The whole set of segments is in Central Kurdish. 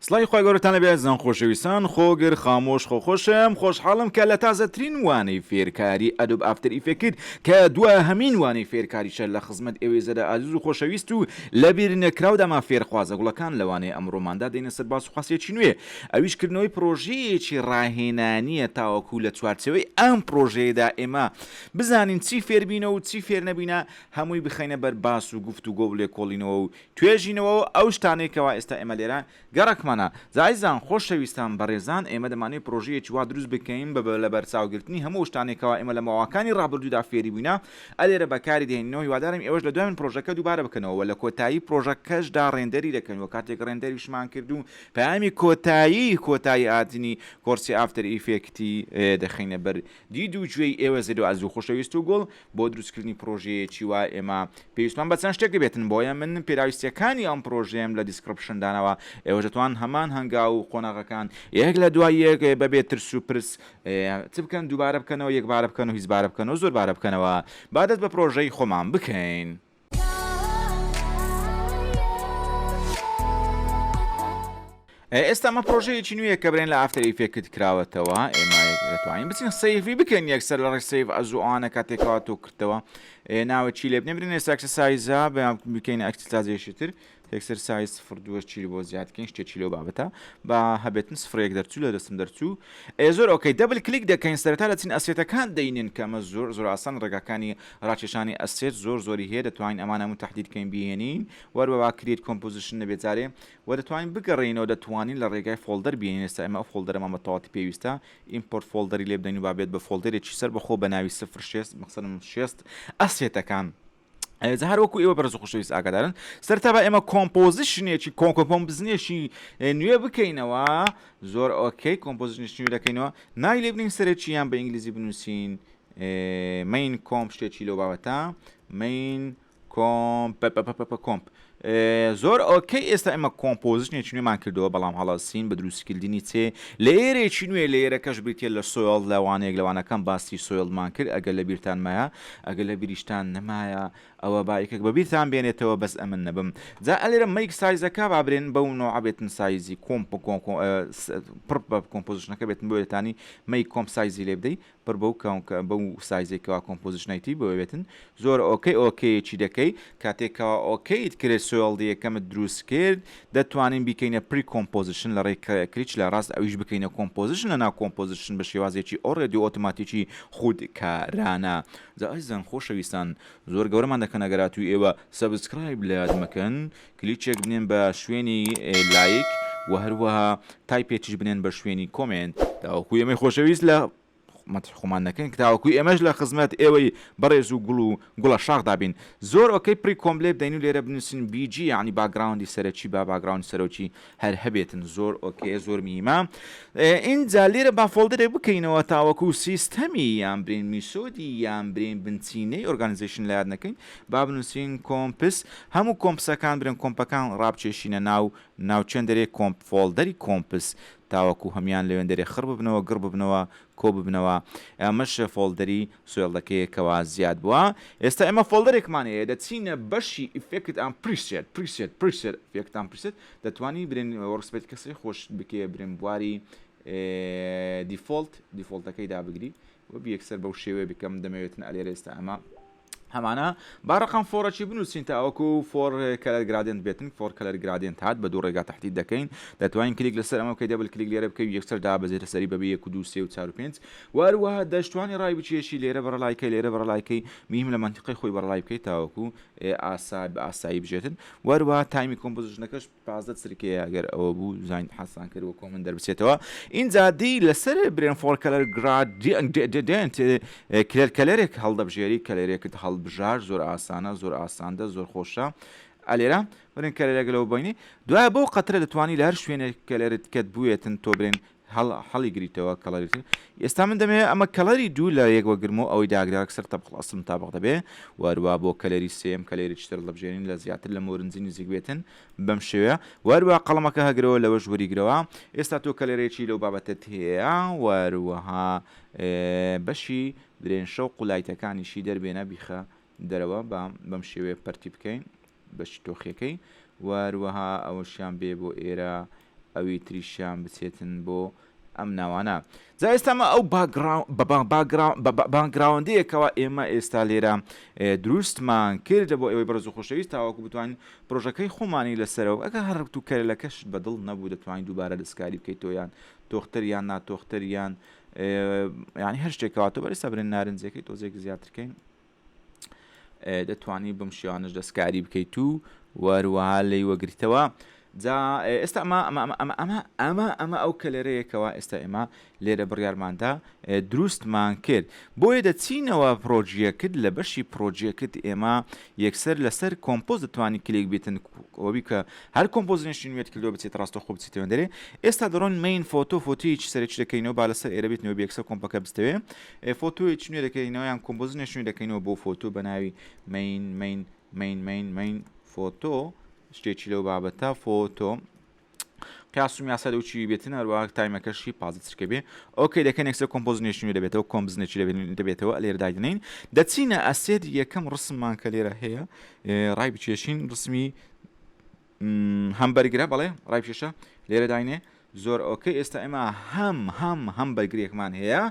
سڵاوی خوای گەورەتان لێبێ ئازیزان خۆشەویستان خۆگر خامۆش خۆخۆشم خۆشحاڵم کە لە تازەترین وانەی فێرکاری Adobe After Effects کە دواهەمین وانەی فێرکاریشە لە خزمەت ئێوەی زەدە ئازیز و خۆشەویست و لەبیر نەکراوداما فێرخوازە گوڵەکان لە وانەی ئەمڕۆماندا دێینە سەر باس و خواسێکی نوێ ئەویش کردنەوەی پڕۆژەیەکی ڕاهێنانیە تاوەکو لە چوارچێوەی ئەم پڕۆژەیەدا ئێمە بزانین چی فێربینە و چی فێرنەبینە هەمووی بخەینە بەر باس و گفتوگۆ و لێکۆڵینەوە و توێژینەوە و ئەو شتانەی کەوا ئێستا ئێمە لێرە گەڕەکمانە. جا ئازیزان، خۆشەویستان، بەڕێزان، ئێمە دەمانەوێت پڕۆژەیەکی وا دروست بکەین بە لەبەرچاوگرتنی هەموو ئەو شتانەی کەوا ئێمە لە ماوەکانی ڕابردوودا فێری بووینە، ئەلێرە بەکاری دەهێنینەوە، هیوادارم ئێوەش لە دوای من پڕۆژەکە دووبارە بکەنەوە و لە کۆتایی پڕۆژەکەشدا render ی دەکەن و کاتێک render یشمان کرد و پەیامی کۆتایی کۆتایی هاتنی کۆرسی After Effects ی دەخەینە بەر دید و گوێی ئێوە زێد و ئازیز و خۆشەویست و گوڵ، بۆ دروستکردنی پڕۆژەیەکی وا ئێمە پێویستمان بە چەند شتێک دەبێتن بۆیە من پێداویستیەکانی ئەم پڕۆژەیەم لە description داناوە ئێوەش دەتوان هەمان هەنگاو و قۆناغەکان یەک لە دوای یەک بەبێ ترس و پرس چ بکەن دووبارە بکەنەوە یەکبارە بکەن و هیچبارە بکەن و زۆربارە بکەنەوە با دەست بە پڕۆژەی خۆمان بکەین. ئێستا ئەمە پرۆژەیەکی نوێیە کە برێن لە After Effects کراوەتەوە ئێمە دەتوانین بچین save ی بکەین یەکسەر لە ڕێی save as و ئەوانە کاتێکەوە تۆ کردەوە ناوە چی لێ بنێ برێن ئێستا exercise ە بکەین exercise ێکی تر exercise سفر دووە چی بۆ زیاد بکەین شتێکی لەو بابەتە با هەبێتن سفرێک دەرچوو لە دەستم دەرچوو ئێ زۆر okay double click دەکەین سەرەتا دەچین asset ەکان دەینن کە ئەمە زۆر زۆر ئاسان ڕێگاکانی ڕاکێشانی asset زۆر زۆری هەیە دەتوانین ئەمانە هەموو تەحدید کەین بهێنین وەروەها create composition نەبێت جارێ وە دەتوانین بگەڕێینەوە دەتوانین لە ڕێگای folder بێنین ئێستا ئێمە ئەو folder ەمان بە تەواوەتی پێویستە import folder ی لێ بدەین و با بێت بە folder ێکی سەر بەخۆ بە ناوی سفر شێست مەخسەرم شێست asset ەکان جا هەر وەکو ئێوە بەڕێز و خۆشەویست ئاگادارن سەرتا با ئێمە composition ێکی کۆنکۆپۆمبزنێکی نوێ بکەینەوە زۆر okay composition ێکی نوێ دەکەینەوە ناوی لێ بنین سەرەکی یان بە ئینگلیزی بنووسین main comp شتێکی لەو بابەتە main comp comp زۆر okay ئێستا ئێمە composition ێکی نوێمان کردەوە بەڵام هەڵەسین بە دروستکردنی چێ layer ێکی نوێ layer ەکەش بریتە لە soil لەوانەیەک لەوانەکەم باسی soil مان کرد ئەگەر لە بیرتان مایە ئەگەر لە بیریشتان نەمایە ئەوە با یەکێک بە بیرتان بێنێتەوە بەس ئەمن نەبم جا ئەلێرە make size ەکە با برێن بەو نوعە بێتن size ی comp پڕ بە composition ەکە بێتن بۆ دەتانی make comp size ی لێ بدەی پڕ بەو بەو size ەی کەوا composition ەیتی بۆ بێتن زۆر okay okay ەکی دەکەی کاتێک کەوا okay ت کرد soil ی یەکەمت دروست کرد دەتوانین بیکەینە pre composition لە ڕێی کلیچ لە ڕاست ئەویش بکەینە composition لە ناو composition بە شێوازێکی already ئۆتۆماتیکی خودکارانە جا ئازیزان خۆشەویستان زۆر گەورەمان دەکەن ئەگەر هاتوو ئێوە subscribe لە یاد مەکەن کلیچێک بنێن بە شوێنی لایک و هەروەها type ێکیش بنێن بە شوێنی comment تاوەکو ئێمەی خۆشەویست لە مەتح خۆمان نەکەین تاوەکو ئێمەش لە خزمەت ئێوەی بەڕێز و گوڵ و گوڵە شاخدا بین زۆر okay pre comp لێ بدەین و لێرە بنووسین BG یعنی background ی سەرەکی با background سەرۆکی هەر هەبێتن زۆر okay زۆر میمە ئینجا لێرە با folder ێک بکەینەوە تاوەکو سیستەمی یان برین method ی یان برین بنچینەی organization لە یاد نەکەین با بنووسین comps هەموو comps ەکان برن comp ەکان ڕابچێشینە ناو ناوچێندەرێ comp folder ی comps تاوەکو هەموان لەوێندەرێ خڕ ببنەوە گڕ ببنەوە کۆ ببنەوە ئەمەش folder ی soil ەکەیە کەوا زیاد بووە ئێستا ئێمە folder ێکمان هەیە دەچینە بەشی effect and preset preset preset effect and preset دەتوانی برێن workspace کەسی خۆش بکێ برێن بواری default default ەکەی دابگری و بیەکسەر بەو شێوەیە بکەم دەمەوێتن ئەلێرە ئێستا ئەمە هەمانە با ڕقم four ەکی بنووسین تاوەکو four color gradient بێتن four color gradient هات بە دوو ڕێگا تحدید دەکەین دەتوانین کلیک لەسەر ئەمە بکەی double click لێرە بکەی یەکسەر دابەزێتە سەری بەبێ یەک و دوو سێ و چار و پێنج وەروەها دەشتوانی ڕای بکێشی لێرە بەڕەلایکەی لێرە بەڕەلایکەی میم لە مەنتیقەی خۆی بەڕەلای بکەیت تاوەکو ئاسا بە ئاسایی بژێتن وەروەها time ی composition ەکەش 15 چرکەیە ئەگەر ئەوە بوو زین حەسان کرد وەکۆ من دەربچێتەوە ئینجا دی لەسەر برێن four color gradient کلەر color ێک هەڵدەبژێری color ێکت هەڵبژار زۆر ئاسانە زۆر ئاساندە زۆر خۆشە ئەلێرە برێن color ێک لەوە بینی دوای بەو قەترە دەتوانی لە هەر شوێنێک color ت کەت بوێتن تۆ برێن هەڵ هەڵی گریتەوە color ی تر ئێستا من دەمەوێت ئەمە color ی دوو لە یەک وەگرم و ئەوەی داگرە سەر تەبق اصل متابق دەبێ وەروا بۆ color ی سێم color ێکی تر هەڵدەبژێرین لە زیاتر لە مۆرنجی نزیک بێتن بەم شێوەیە وەروا قەڵەمەکە هەگرەوە لەوەش وەریگرەوە ئێستا تۆ color ێکی لەو بابەتەت هەیە وەروەها بەشی درێن شەوق و light ەکانیشی دەربێنە بیخە دەرەوە با بەم شێوەیە پەرتی بکەین بەشی تۆخیەکەی وەروەها ئەوەشیان بێ بۆ ئێرە. ئەوی تریشیان بچێتن بۆ ئەم ناوانە. جا ئێستا ئەمە ئەو background ەیە کەوا ئێمە ئێستا لێرە دروستمان کرد بۆ ئێوەی بەڕێز و خۆشەویست تاوەکو بتوانین پرۆژەکەی خۆمانی لەسەرەوە ئەگەر هەر تو color ەکەشت بەدڵ نەبوو دەتوانین دووبارە دەستکاری بکەیتەوە یان تۆختر یان ناتۆختر یان یعنی هەر شتێکەوە تۆ بەرێستا برێن نارنجەکەی تۆزێک زیاترکەین دەتوانی بەم شێوانەش دەستکاری بکەیت و وەروەها لێی وەگریتەوە جا ئێستا ئەمە ئەمە ئەمە ئەمە ئەمە ئەمە ئەو color ەیەکەوە ئێستا ئێمە لێرە بڕیارماندا دروستمان کرد بۆیە دەچینەوە project لە بەشی project ئێمە یەکسەر لەسەر compose دەتوانانی کلیک بێتن ئەوبی کە هەر composition نوێت کردو بچێت ڕاستە خۆ بچێتەوە دەرێ ئێستا دەڕۆن main photo فۆتۆیەکی سەرەکی دەکەینەوە با لەسەر ئێرە بێتنەوە بێکسەر comp ەکە بستەوێ فۆتۆیەکی نوێ دەکەینەوە یان composition ێکی نوێ دەکەینەوە بۆ فۆتۆ بە ناوی main main main main main photo شتێکی لەو بابەتە فۆتۆ قیاس و میاسە لەو چی بێتن هەروە time ەکەشی 15 چرکە بێ okay دەکەن یەکسەر composition نوێ دەبێتەوە composition ێکی دەبێتەوە لێرە دایدنین دەچینە asset یەکەم ڕسممان کە لێرە هەیە ڕای بچێشین ڕسمی هەمبەرگرە بەڵێ ڕای بکێشە لێرە داینێ زۆر okay ئێستا ئێمە هەم هەم هەم بەرگرێکمان هەیە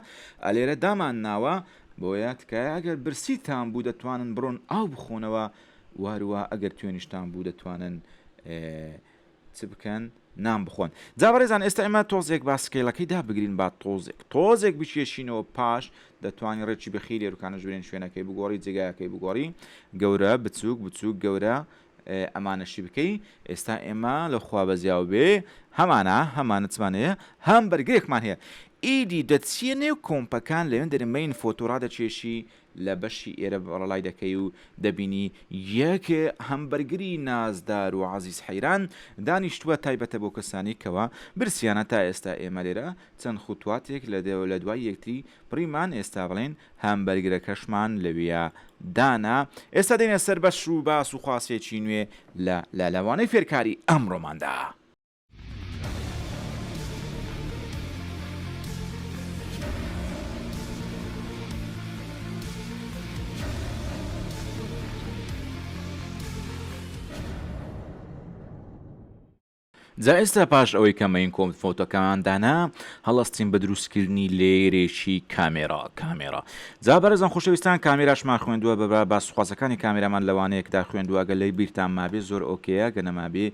ئەلێرە دامان ناوە بۆیە تکایە ئەگەر برسیتان بوو دەتوانن بڕۆن ئاو بخۆنەوە واروە ئەگەر توێنیشتان بوو دەتوانن چ بکەن نان بخۆن جا بەڕێزان ئێستا ئێمە تۆزێک با scale ەکەی دابگرین با تۆزێک تۆزێک بکێشینەوە پاش دەتوانانی ڕێکی بەخی لێرکانە ژورێن شوێنەکەی بگۆڕی جێگایەکەی بگۆڕی گەورە بچووک بچووک گەورە ئەمانەشی بکەی ئێستا ئێمە لە خوا بەزیاو بێ هەمانە هەمانە چمان هەیە هەم بەرگرێکمان هەیە ئیدی دەچیە نێو comp ەکان لەوێن دەرێ main photo ڕادەکێشی لە بەشی ئێرە بەڕەلای دەکەی و دەبینی یەک هەمبەرگری نازدار و عەزیز حەیران دانیشتووە تایبەتە بۆ کەسانی کەوا برسیانە تا ئێستا ئێمە لێرە چەند خوتواتێک لە لە دوای یەکتری بڕیمان ئێستا بڵێن هەمبەرگرەکەشمان لەویا دانا ئێستا دێینە سەر بەش و باس و خواسێکی نوێ لە لە لە وانەی فێرکاری ئەمڕۆماندا. جا ئێستا پاش ئەوەی کە main comp فۆتۆکەمان دانا هەڵەستین بە دروستکردنی layer ێکی کامێرا کامێرا جا بەرزان خۆشەویستان کامێراشمان خوێندووە بە باسخوازەکانی کامێرامان لەوانەیەکدا خوێندووە گەل لەی بیرتان مابێ زۆر okay ە گە نەمابێ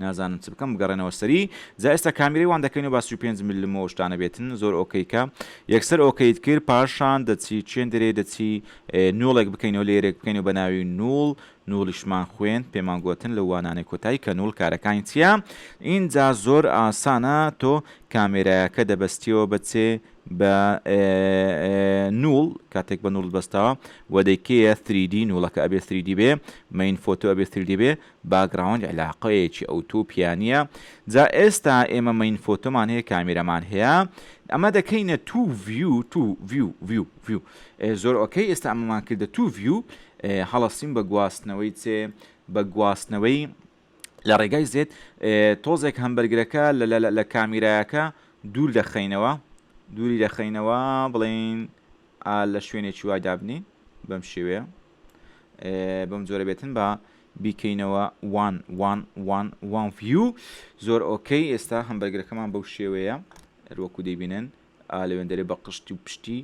نازانم چ بکەم بگەڕێنەوە سەری جا ئێستا کامیرەی وان دەکەین و با 35 ملم و شتانە بێتن زۆر okay کە یەکسەر okay ت کرد پاشان دەچی چێن دەرێ دەچی null ێک بکەینەوە layer ێک بکەینەوە بە ناوی null null یشمان خوێند پێمان گۆتن لەو وانانەی کۆتایی کە null کارەکانی چیە ئینجا زۆر ئاسانە تۆ کامێرایەکە دەبەستیەوە بە چێ بە null کاتێک بە null بەستەوە و دەیکەیە 3D null ەکە ئەبێ 3D بێ main photo ئەبێ 3D بێ background علاقەیەکی ئەوتۆ پیانیە جا ئێستا ئێمە main photo مان هەیە کامیرەمان هەیە ئەمە دەکەینە two view two view view view زۆر okay ئێستا ئەمەمان کردە two view هەڵەسین بە گواستنەوەی چێ بە گواستنەوەی لە ڕێگای Z تۆزێک هەمبەرگرەکە لە کامیرایەکە دوور دەخەینەوە دووری دەخەینەوە بڵین لە شوێنێکی وای دابنین بەم شێوەیە بەم جۆرە بێتن بە بیکەینەوە one one one one view زۆر okay ئێستا هەمبەرگرەکەمان بەو شێوەیە هەروەکو دەیبینن ئا لەوێندەرێ بە قشتی و پشتی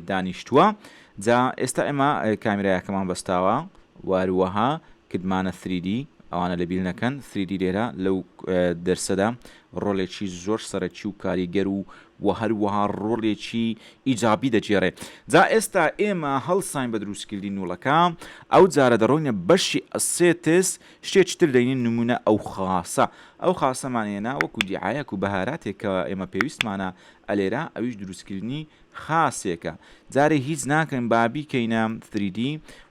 دانیشتووە جا ئێستا ئێمە کامیرایەکەمان بەستاوە واروەها کردمانە 3D ئەوانە لەبیر نەکەن 3D لێرە لەو دەرسەدا ڕۆلێکی زۆر سەرەکی و کاریگەر و و هەروەها ڕۆڵێکی ئیجابی دەگێڕێ جا ئێستا ئێمە هەڵساین بە دروستکردنی null ەکە ئەو جارە دەڕۆینە بەشی assets شتێکی تر دەینین نمونە ئەو خاسە ئەو خاسەمان هێنا وەکو دیعایەک و بەهاراتێک کە ئێمە پێویستمانە ئەلێرە ئەویش دروستکردنی خاسێکە جارێ هیچ ناکەین با بیکەینە 3D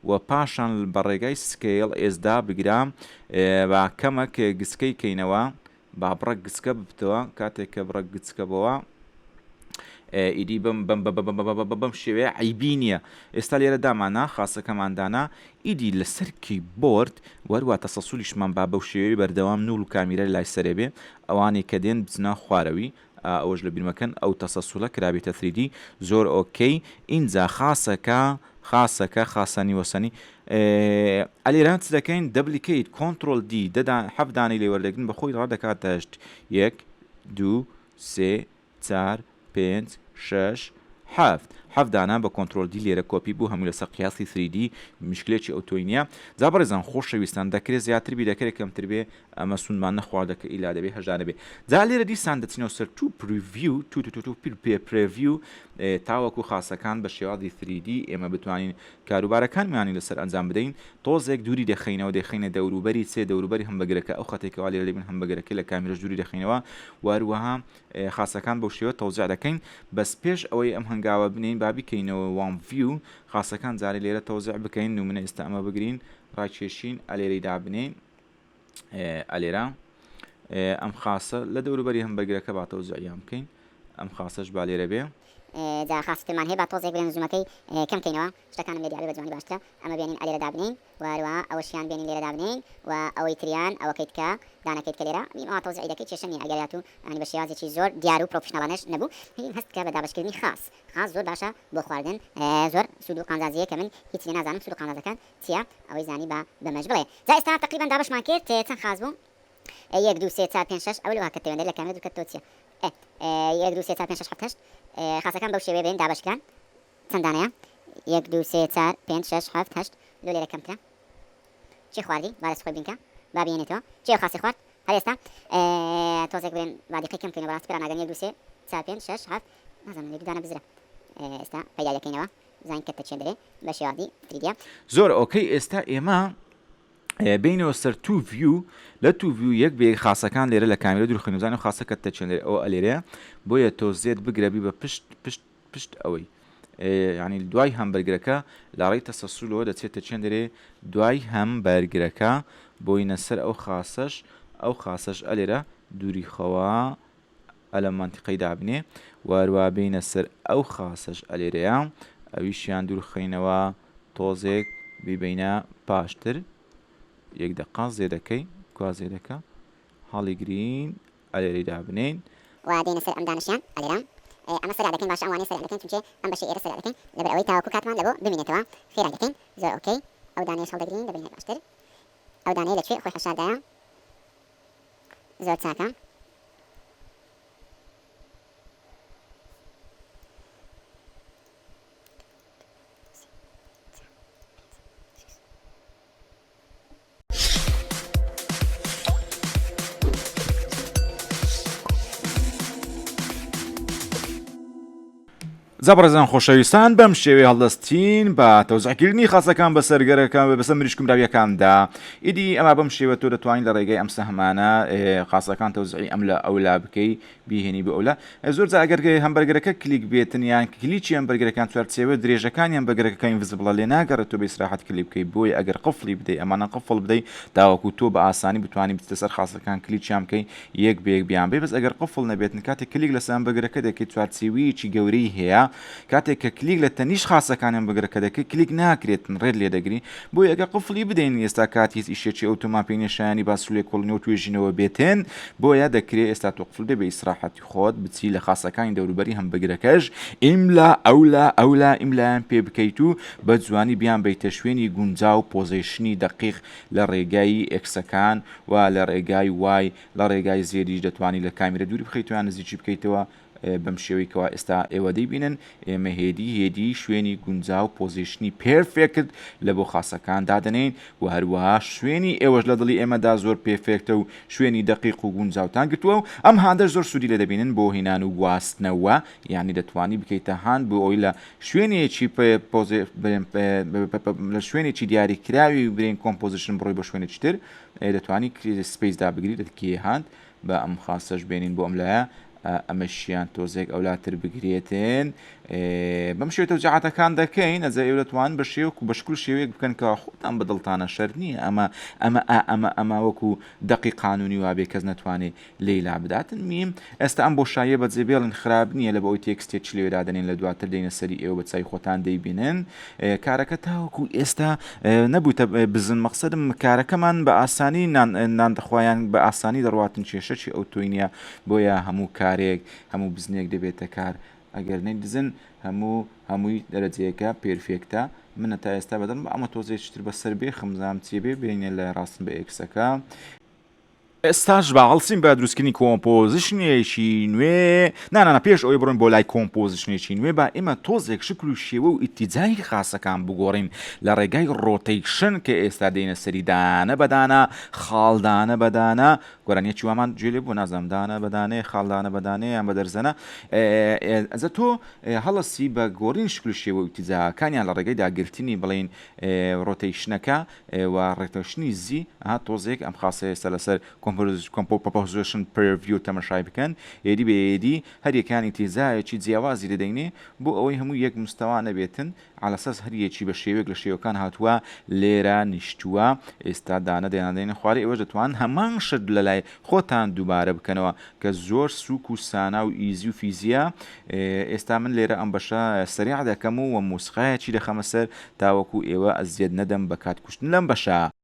و پاشان بە ڕێگای scale ئێسدا بگرە با کەمەک گچکەی کەینەوە با بڕەک گچکە ببتەوە کاتێک کە بڕەک گچکە بەوە ئیدی بەم بەم بەم بەم بەم بەم بەم شێوەیە عیبی نییە ئێستا لێرە دامانا خاسەکەمان دانا ئیدی لەسەر کیبۆرد وەروا تەسەسولیشمان با بەو شێوەیە بەردەوام null و کامیرە لای سەرێ بێ ئەوانەی کە دێن بچنە خوارەوی ئەوەش لە بیرمەکەن ئەو تەسەسولە کرابێتە 3D زۆر okay ئینجا خاسەکە خاسەکە خاسەنی وەسەنی ئەلێران چ دەکەین duplicate control D دەدان حەف دانەی لێ وەردەگرن بە خۆی ڕادەکاتە هەشت یەک. دوو سێ چار پێنج شەش حەفت حەفت دانە بە control D لێرە کۆپی بوو هەمووی لەسەر قیاسی 3D مشکلێکی ئەوتۆی نییە جا بەڕێزان خۆشەویستان دەکرێ زیاتر بی دەکرێ کەمتر بێ ئەمە سوندمان نەخواردە کە ئیلا دەبێ هەشت دانە بێ جا لێرە دیسان دەچینەوە سەر two preview two two two two preview تاوەکو خاسەکان بە شێوازی 3D ئێمە بتوانین کاروبارەکانمانی لەسەر ئەنجام بدەین تۆزێک دووری دەخەینەوە دەیخەینە دەوروبەری چێ دەوروبەری هەمبەگرەکە ئەو خەتێک کەوا لێرە لێبین هەمبەگرەکەی لە کامیرەش دووری دەخەینەوە و هەروەها خاسەکان بەو شێوە تەوزیع دەکەین بەس پێش ئەوەی ئەم هەنگاوە بنێین با بیکەینەوە one view خاسەکان جارێ لێرە تەوزیع بکەین نمونە ئێستا ئەمە بگرین ڕاکێشین ئەلێرەی دابنێین ئەلێرە ئەم خاسە لە دەوروبەری هەمبەرگرەکە با تەوزیعیان بکەین ئەم خاسەش با لێرە بێ. جا خاسی ترمان هەیە با تۆزێک برێن zoom ەکەی کەم کەینەوە شتەکانم لێ دیاربێ بە جوانی باشترە ئەمە بێنین ئەلێرە دابنێین و هەروەها ئەوەشیان بێنین لێرە دابنێین و ئەوەی تریان ئەوەکەی تکە دانەکەی تکە لێرە بیم ئەوا تەوزیعی دەکەی کێشە نیە ئەگەر هاتوو یانی بە شێوازێکی زۆر دیار و professional انەش نەبوو هیم هەست بکە بە دابەشکردنی خاس خاس زۆر باشە بۆ خواردن زۆر سوود و قانزازی هەیە کە من هیچ لێ نازانم سوود و قانزازەکان چیە ئەوەی زانی با بەمەش بڵێ جا ئێستا تەقریبەن دابەشمان کرد چەند خاس بوو یەک دوو سێ چار پێنج شەش ئەوە لۆ هاکەت تەوێندەر لە کامێرە دوور کەتەوە چیە ئێ یەک دوو سێ چار پێنج شەش حەفت هەشت خاسەکان بەو شێوەیە بێن دابەش کران چەند دانەیە یەک دوو سێ چار پێنج شەش حەفت هەشت لۆ لێرە کەمترە چی خواردی با دەست خۆی بینکە با بینێتەوە چێ خاسی خوارد هەر ئێستا تۆزێک بێن با دیقەی کەم بکەینەوە بەڕاستی پێرا ناگەن یەک دوو سێ چار پێنج شەش حەفت نازانم یەک دوو دانە بزرە ئێستا پەیدا دەکەینەوە بزانین کەتە چێ دەرێ بە شێوازی 3D ە. زۆر okay ئێستا ئێمە بینەوە سەر two view لە two view یەک بە یەک خاسەکان لێرە لە کامیرە دوور خەینەوە بزانین خاسە کەتە چێن دەرێ ئەوە ئەلێرەیە بۆیە تۆ Z بگرە بی بە پشت پشت پشت ئەوەی یعنی دوای هەمبەرگرەکە لاڕێی تەسەسولەوە دەچێتە چێن دەرێ دوای هەمبەرگرەکە بۆینە سەر ئەو خاسەش ئەو خاسەش ئەلێرە دووری خەوە ئەلە مەنتیقەی دابنێ واروا بینە سەر ئەو خاسەش ئەلێرەیە ئەویشیان دوور خەینەوە تۆزێک بیبەینە پاشتر یەک دەقە زێدەکەی کوا زێدەکە هەڵیگرین ئەلێرەی دابنێین. و دێینە سەر ئەم دانەشیان ئەلێرە ئەمە سەرع دەکەین باشە ئەم وانەیە سەرع دەکەین چونکێ ئەم بەشەی ئێرە سەرع دەکەین لەبەر ئەوەی تاوەکو کاتمان لەبۆ بمینێتەوە خێرای دەکەین زۆر okay ئەو دانەیەش هەڵدەگرین دەبەینە باشتر ئەو دانەیە لە کوێ خۆی حەشاردایە زۆر چاکە. جا بەڕێزان خۆشەویستان بەم شێوەیە هەڵدەستین بە تەوزعکردنی خاصەکان بەسەر گەرەکان بەسەر مریشک مراویەکاندا ئیدی ئەما بەم شێوە تۆ دەتوانین لە ڕێگەی ئەم سەهمانە خاصەکان تەوزعی ئەم لە ئەولا بکەی بیهێنی بۆ ئەولا زۆر جا ئەگەر هەمبەرگەرەکە کلیک بێتن یان کلیکی هەمبەرگەرەکان چوارچێوە درێژەکانی هەمبەرگەرەکە invisible ە لێ ناگەڕێت تۆ بە ئیسراحەت کلیک بکەی بۆیە ئەگەر قفڵی بدەی ئەمانە قفڵ بدەی تاوەکو تۆ بە ئاسانی بتوانی بچیتە سەر خاصەکان کلیکیان بکەی یەک بە یەک بیان بەی بەس ئەگەر قفڵ نەبێتن کاتێک کلیک لەسەر هەمبەرگەرەکە دەکەیت چوارچێوەیەکی گەورەی هەیە کاتێک کە کلیک لە تەنیشت خاصەکانی هەمبەرگەرەکە دەکەی کلیک ناکرێتن ڕێت لێ دەگری بۆیە ئەگەر قفڵی بدەین ئێستا کات هیچ ئیشێکی ئەوتۆمان پێ نیە شایانی باس و لێکۆڵینەوە و توێژینەوە بێتن بۆیە دەکرێ ئێستا تۆ قفل بدەی بە ئیسراحەتی خۆت بچی لە خاصەکانی دەوروبەری هەمبەرگەرەکەش ئیملا ئەولا ئەولا ئیملایان پێ بکەیت و بە جوانی بیان بەیتە شوێنی گونجاو position ی دەقیق لە ڕێگای X ەکان و لە ڕێگای Y لە ڕێگای Z یش دەتوانی لە کامیرە دووری بخەیتەوە یان نزیکی بکەیتەوە بەم شێوەی کەوا ئێستا ئێوە دەیبینن ئێمە هێدی هێدی شوێنی گونجاو position ی perfect لە بۆ خاسەکان دادەنێین و هەروەها شوێنی ئێوەش لە دڵی ئێمەدا زۆر perfect ە و شوێنی دەقیق و گونجاوتان گرتووە و ئەم hand ەش زۆر سوودی لێ دەبینن بۆ هێنان و گواستنەوە یانی دەتوانی بکەیتە hand بۆ ئەوی لە شوێنێکی لە شوێنێکی دیاریکراوی برێن composition بڕۆی بۆ شوێنێکی تر دەتوانی space دابگری دەتکێ hand با ئەم خاصەش بێنین بۆ ئەم لایە ئەمەشیان تۆزێک ئەولاتر بگرێتن بەم شێوە تەوجیعاتەکان دەکەین ئەجا ئێوە دەتوان بە شێوەک و بە شکل شێوەیەک بکەن کە خۆتان بە دڵتانە شەرت نییە ئەمە ئەمە ئا ئەمە ئەمە وەکو دەقی قانونی وابێ کەس نەتوانێ لێی لابداتن میم ئێستا ئەم بۆشاییە بەجێ بێڵن خراپ نییە لە بۆ ئەوی text ێک چ لەوێ دادەنێن لە دواتر دێنە سەری ئێوە بە چای خۆتان دەیبینن کارەکە تاوەکو ئێستا نەبوویتە بزن مەقسەدم کارەکەمان بە ئاسانی نان دەخوایان بە ئاسانی دەڕواتن کێشەکی ئەو تۆی نییە بۆیە هەموو کارێک هەموو بزنێک دەبێتە کار ئەگەر نەیدزن هەموو هەمووی دەرەجەیەکە perfect ە منە تا ئێستا بەدڵم ئەمە تۆزێکی تر بەسەر بێ خمزام چیە بێ بێنە لای ڕاستم بە X ەکە. ئێستاش با هەڵسین بە دروستکردنی composition ێکی نوێ، نا نا نا پێش ئەوەی بڕۆین بۆ لای composition ێکی نوێ با ئێمە تۆزێک شکل و شێوە و ئیتیجاهی خاسەکان بگۆڕین لە ڕێگای rotation کە ئێستا دێینە سەری دانە بە دانە خاڵ دانە بە دانە گۆرانیەکی وامان گوێ لێ بوو نازانم دانە بە دانەیە خاڵ دانە بە دانەیە یان بە دەرزەنە ئەجا تۆ هەڵەسی بە گۆڕین شکل و شێوە و ئیتیجاهەکانیان لە ڕێگەی داگرتنی بڵێین rotation ەکە و rotation ی Z ئەها تۆزێک ئەم خاصە ئێستا لەسەر composition preview تەمەشای بکەن هێدی بە هێدی هەریەکانی ئیتیجاهێکی جیاوازی دەدەینێ بۆ ئەوەی هەموو یەک مستەوا نەبێتن عەلەساس هەریەکی بە شێوەیەک لە شێوەکان هاتووە لێرە نیشتووە ئێستا دانە دەیاندەینە خوارێ ئێوەش دەتوان هەمان شت لەلای خۆتان دووبارە بکەنەوە کە زۆر سوک و سانا و easy و فیزیە ئێستا من لێرە ئەم بەشە سەریع دەکەم و وە مۆسیقایەکی دەخەمە سەر تاوەکو ئێوە ئەزیەت نەدەم بە کات کوشتن لەم بەشە.